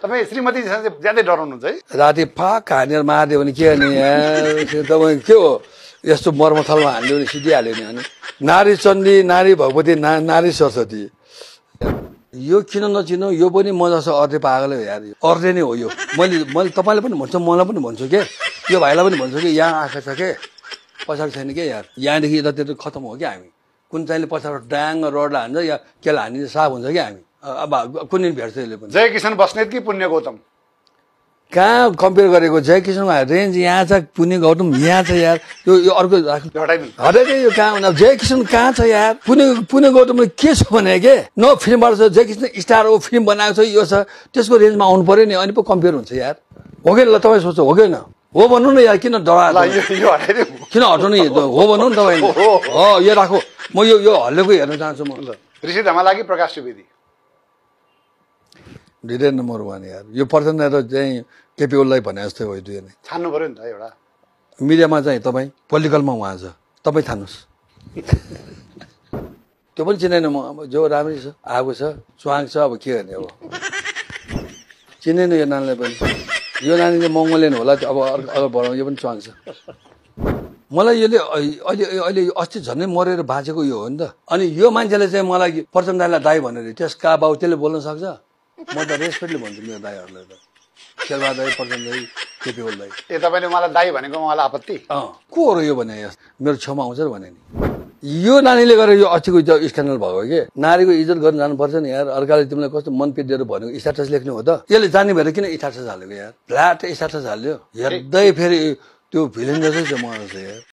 तपाईँ श्रीमतीसँग ज्यादै डराउनुहुन्छ है? राति फाक हानेर मारिदियो भने के गर्ने यार तपाईँ के हो यस्तो मर्मथलमा हालिदियो भने सिधिहाल्यो नि अनि नारी चण्डी नारी भगवती नारी सरस्वती यो किन नचिनो यो पनि म जस्तो अर्थे पागलै हो यार अर्थे नै हो यो मैले तपाईँले पनि भन्छु मलाई पनि भन्छु के यो भाइलाई पनि भन्छु कि यहाँ आँखा छ के पछाडि छैन के यार यहाँदेखि यतातिर खतम हो क्या हामी कुन चाहिँले पछाडि डाङ रडलाई हान्छ या केलाई हानिन्छ साफ हुन्छ क्या हामी अब कुनै भेट्छ यसले पनि जय किशन बस्नेत कि पुण्य गौतम कहाँ कम्पेयर गरेको जय किशनको रेन्ज यहाँ छ पुण्य गौतम यहाँ छ यार यो अर्को हटाइदिनु यो कहाँ हुन जय किशन कहाँ छ यार पुण्य गौतमले के छ भने के न फिल्मबाट छ जय किशन स्टार हो फिल्म बनाएको छ यो छ त्यसको रेन्जमा आउनु पर्यो नि अनि पो कम्पेयर हुन्छ यार हो कि ल तपाईँ सोच्छ हो कि न हो भन्नु न यार किन डरा किन हटाउनु हो भन्नु नि तपाईँले हो यो राखो म यो हल्लेको हेर्न चाहन्छु म ऋषि धमाला कि प्रकाश सुवेदी दुईटै नम्बर वान यार यो पर्सन त चाहिँ केपी ओलीलाई भने जस्तै हो दुई नै छान्नु पर्यो नि त एउटा मिडियामा चाहिँ तपाईँ पोलिटिकलमा उहाँ छ तपाईँ छान्नुहोस् त्यो पनि चिनेन म अब जो राम्रै छ आएको छ च्वाङ छ अब के गर्ने अब चिनेन यो नानीलाई पनि यो नानी चाहिँ मङ्गोलियन होला अब अगाडि बढाउनु यो पनि च्वाङ छ मलाई यसले अहिले अस्ति झन्डै मरेर बाँचेको यो हो नि त अनि यो मान्छेले चाहिँ मलाई प्रचण्ड दाइलाई दाइ भनेर त्यसका बाउ त्यसले बोल्न सक्छ म त रेस्पेक्टले भन्छु मेरो दाइहरूलाई त शेरबहादुर दाइ प्रचण्ड दाइ केपी ओली दाइ ए तपाईँले मलाई दाइ भनेको मलाई आपत्ति को हो र यो भने मेरो छेउमा आउँछ भने नि यो नानीले गरेर यो अस्तिको स्क्यान्डल भएको के नारीको इज्जत गर्न जानुपर्छ नि यार अर्काले तिमीलाई कस्तो मन पिटिएर भनेको स्ट्याटस लेख्ने हो त यसले जाने भएर किन स्ट्याटस हालेको यार फ्ल्याट स्ट्याटस हाल्यो हेर्दै फेरि त्यो भिलेन जस्तै छ मलाई यार